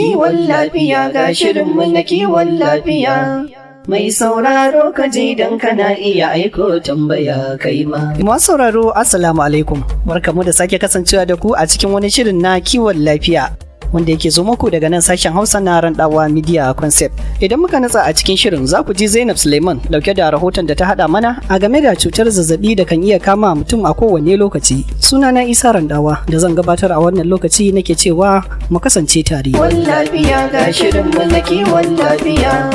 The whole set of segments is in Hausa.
Kiwon lafiya, ga shirinmu na kiwon lafiya. Mai sauraro, ka ji don kana iya aiko tambaya kai ma. Masu sauraro, Assalamu alaikum. Barkamu da sake kasancewa da ku a cikin wani shirin na kiwon lafiya, wanda yake zo muku daga nan sashen Hausa na Randawa Media Concept. Idan muka natsa a cikin shirin, za ku ji Zainab Suleiman dauke da rahoton da ta hada mana a game da cutar zazzabi da kan iya kama mutum a kowane lokaci. Sunana Isa Randawa da zan gabatar a wannan lokaci, nake cewa mu kasance tare. Kiwon lafiya, ga shirinmu na kiwon lafiya.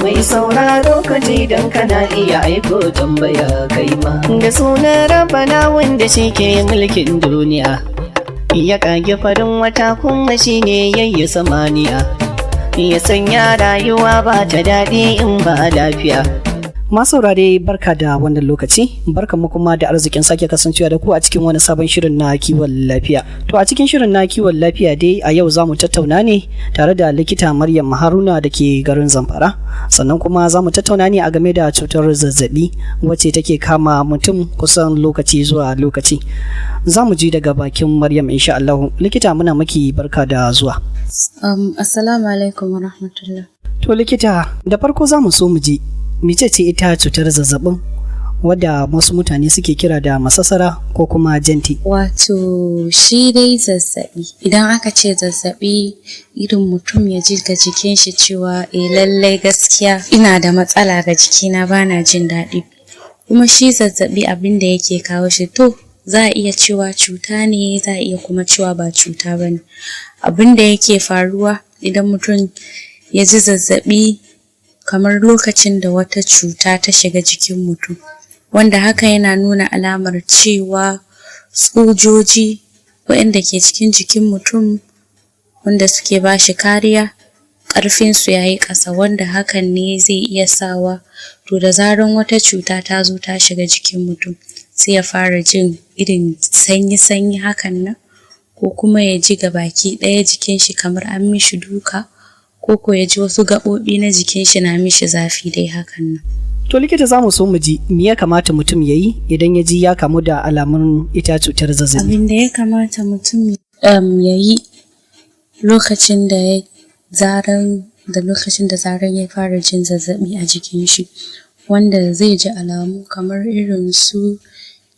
Mai sauraro, ka ji don kana iya aiko tambaya kai ma. Da sunan Rabana wanda shi ke mulkin duniya. Ya kage farin wata kuma shi ne yayi samaniya. Ya sanya rayuwa ba ta daɗi in ba lafiya. Masu saurare, barka da wannan lokaci, barka mu kuma da arzikin sake kasancewa da ku a cikin wani sabon shirin na kiwon lafiya. To, a cikin shirin na kiwon lafiya dai a yau za mu tattauna ne tare da likita Maryam Haruna da ke garin Zamfara. Sannan kuma za mu tattauna ne a game da cutar zazzabi wacce take kama mutum kusan lokaci zuwa lokaci. Za mu ji daga bakin Maryam insha Allah. Likita, muna maki barka da zuwa. Assalamu alaikum wa rahmatullah. To likita, da farko za mu so mu ji mece ce ita cutar zazzabin wadda wasu mutane suke kira da masasara ko kuma jenti. Wato shi dai zazzaɓi, idan aka ce zazzaɓi, irin mutum ya ji ga jikin shi cewa eh lallai gaskiya ina da matsala ga jikina, bana jin daɗi. Kuma shi zazzaɓi, abin da yake kawo shi, to za a iya cewa cuta ne, za a iya kuma cewa ba cuta ba ne. Abin da yake faruwa idan mutum ya ji zazzaɓi, kamar lokacin da wata cuta ta shiga jikin mutum, wanda haka yana nuna alamar cewa sojoji waɗanda ke cikin jikin mutum wanda suke bashi kariya, ƙarfin su yayi ƙasa, wanda hakan ne zai iya sawa to da zaran wata cuta ta zo ta shiga jikin mutum, sai ya fara jin irin sanyi-sanyi hakan nan, ko kuma ya ji gabaki ɗaya jikin shi kamar an mishi duka, ko ko ya ji wasu gaɓoɓi na jikin shi na mishi zafi dai hakan nan. To likita, za mu so mu ji me ya kamata mutum ya yi idan ya ji ya kamu da alamun ita cutar zazzabi. Abin da ya kamata mutum ya yi lokacin da ya zaran da lokacin da zaran ya fara jin zazzaɓi a jikin shi, wanda zai ji alamu kamar irin su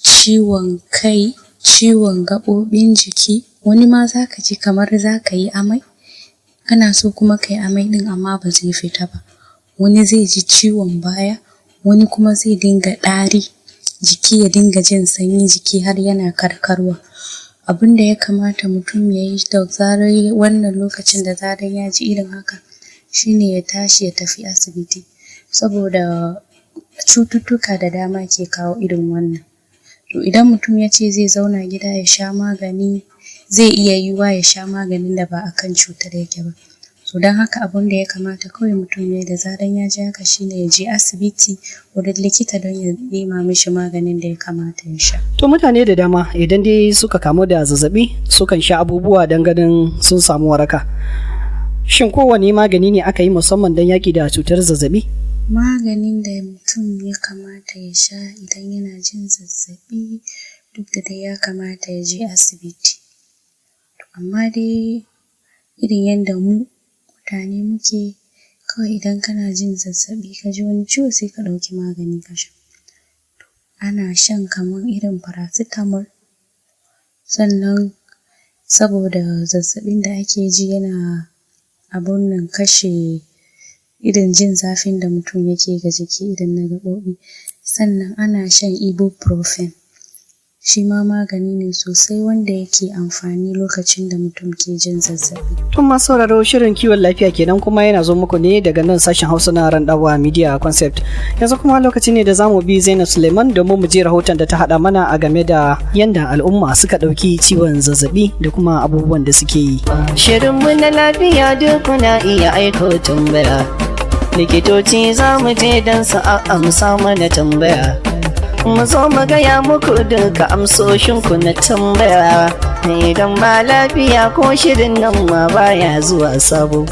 ciwon kai, ciwon gaɓoɓin jiki, wani ma zaka ji kamar zaka yi amai, kana so kuma kayi amai ɗin amma ba zai fita ba. Wani zai ji ciwon baya, wani kuma zai dinga ɗari, jiki ya dinga jin sanyi, jiki har yana karkarwa. Abin da ya kamata mutum ya yi da zarar wannan lokacin da zarar ya ji irin haka, shine ya tashi ya tafi asibiti, saboda cututtuka da dama ke kawo irin wannan. To idan mutum ya ce zai zauna gida ya sha magani, zai iya yiwuwa ya sha maganin da ba akan cutar yake ba. So don haka abin da ya kamata kawai mutum ya yi da zaran ya ji haka shine ya je asibiti wurin likita don ya nema mishi maganin da ya kamata ya sha. To mutane da dama idan dai suka kamu da zazzabi, sukan sha abubuwa don ganin sun samu waraka. Shin kowane magani ne aka yi musamman don yaƙi da cutar zazzabi? Maganin da mutum ya kamata ya sha idan yana jin zazzaɓi, duk da dai ya kamata ya je asibiti. Amma dai irin yanda mu mutane muke, kawai idan kana jin zazzaɓi, ka ji wani ciwo, sai ka ɗauki magani ka sha. Ana shan kamar irin paracetamol, sannan saboda zazzaɓin da ake ji yana abun nan kashe irin jin zafin da mutum yake ga jiki irin na gaɓoɓi. Sannan ana shan ibuprofen, shi ma magani ne sosai wanda yake amfani lokacin da mutum ke jin zazzaɓi. Tun masu sauraro, shirin kiwon lafiya kenan, kuma yana zo muku ne daga nan sashen Hausa na Randawa Media Concept. Yanzu kuma lokaci ne da zamu bi Zainab Suleiman domin mu ji rahoton da ta haɗa mana a game da yanda al'umma suka ɗauki ciwon zazzabi da kuma abubuwan da suke yi. Shirinmu na lafiya, duk kuna iya aiko tambaya. Likitoci za mu je don su amsa mana tambaya. Mu zo mu gaya muku duka amsoshinku na tambaya. Idan ba lafiya ko shirin nan ma baya zuwa sabo.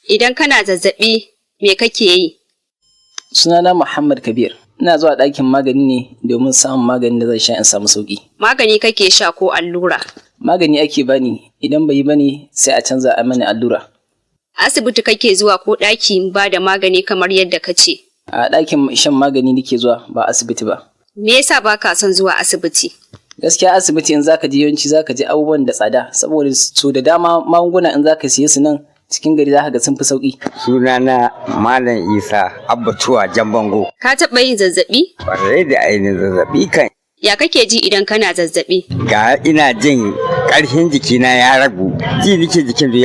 Idan kana zazzaɓi, me kake yi? Sunana Muhammad Kabir. Ina zuwa ɗakin magani ne domin samun maganin da zan sha in samu sauƙi. Magani kake sha ko allura? Magani ake bani, idan bai yi bane sai a canza a mani allura. Asibiti kake zuwa ko ɗakin ba da magani kamar yadda ka ce? A ɗakin shan magani nake zuwa, ba asibiti ba. Me yasa ba ka son zuwa asibiti? Gaskiya asibiti in zaka je, yawanci zaka je abubuwan da tsada, saboda so da dama magunguna in zaka siye su nan cikin gari zaka ga sun fi sauki. Sunana Malam Isa Abbatuwa Jambango. Ka taɓa yin zazzaɓi? Kwarai da ainihin zazzaɓi kan. Ya kake ji idan kana zazzaɓi? Ga ina jin ƙarfin jikina ya ragu. Ji nake jikin duk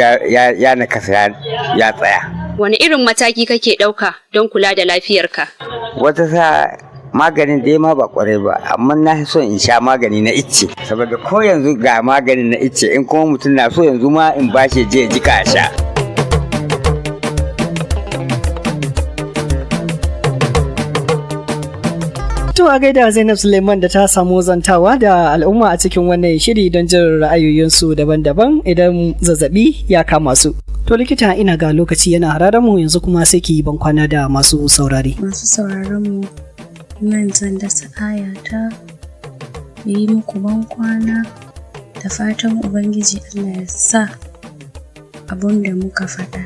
ya nakasa, ya tsaya. Wani irin mataki kake ɗauka don kula da lafiyarka? Wata sa maganin dai ma ba kwarai ba, amma na fi son in sha magani na icce. Saboda ko yanzu ga maganin na icce, in kuma mutum na so yanzu ma in bashi je ya jika a sha. To, a gaida Zainab Suleiman da ta samu zantawa da al'umma a cikin wannan shiri don jin ra'ayoyinsu daban-daban idan zazzabi ya kama su. To likita, ina ga lokaci yana hararen mu, yanzu kuma sai ki yi bankwana da masu saurare. Masu sauraron mu, nan zan dasa aya ta yi muku ban kwana da fatan Ubangiji Allah ya sa abun da muka faɗa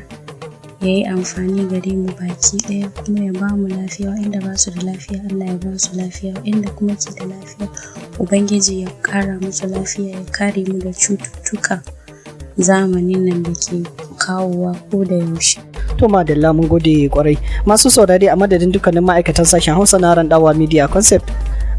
ya yi amfani gare mu baki ɗaya, kuma ya ba mu lafiya. Waɗanda ba su da lafiya, Allah ya ba su lafiya. Waɗanda kuma ke da lafiya, Ubangiji ya ƙara musu lafiya, ya kare mu da cututtuka zamanin nan da ke kawowa ko da yaushe. To madalla, mun gode kwarai. Masu saurare, a madadin dukkanin ma'aikatan sashen Hausa na Randawa Media Concept,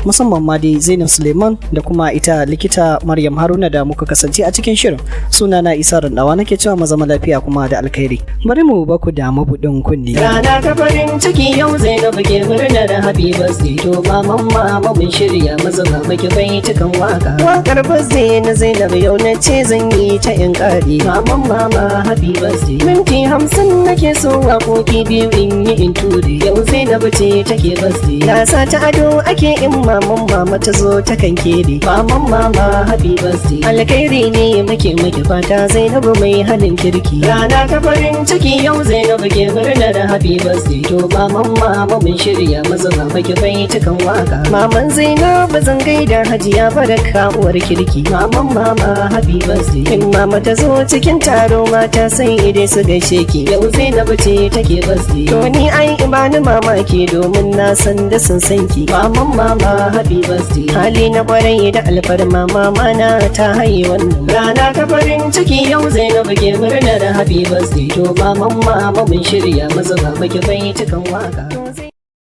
musamman ma dai Zainab Suleiman da kuma ita likita Maryam Haruna da muka kasance a cikin shirin. Sunana Isa Randawa nake cewa mu zama lafiya kuma da alkhairi. Bari mu baku da mabudin kunni. Rana ta farin ciki, yau Zainabu ke murnar happy birthday. To maman mama, mun shirya maza ba maki baitukan waka. Wakar birthday na Zainab yau na ce zan yi ta in kare. Maman mama, happy birthday. Minti 50 nake so, waƙoƙi biyu in yi in ture. Yau Zainabu ce take birthday. Gasa ta ado ake in maman mama ta zo ta kan kere. Maman mama, happy birthday. Alkhairi ne muke muke fata, Zainabu mai halin kirki. Rana ta farin ciki, yau Zainabu ke murnar happy birthday. To maman mama, mun shirya maza ba maki baitukan waka. Maman Zainabu zan gaida, Hajiya Baraka uwar kirki. Maman mama, happy birthday. In mama ta zo cikin taro, mata sai idai su gaishe ki. Yau Zainabu ce take birthday. To ni ai ibani mamaki, domin na san da sun san ki. Maman mama, happy birthday. Hali na kwarai da alfarma, mama na ta haye wannan. Rana ta farin ciki, yau Zainabu ke murnar happy birthday. To maman mama, mun shirya maza ba maki baitukan waka.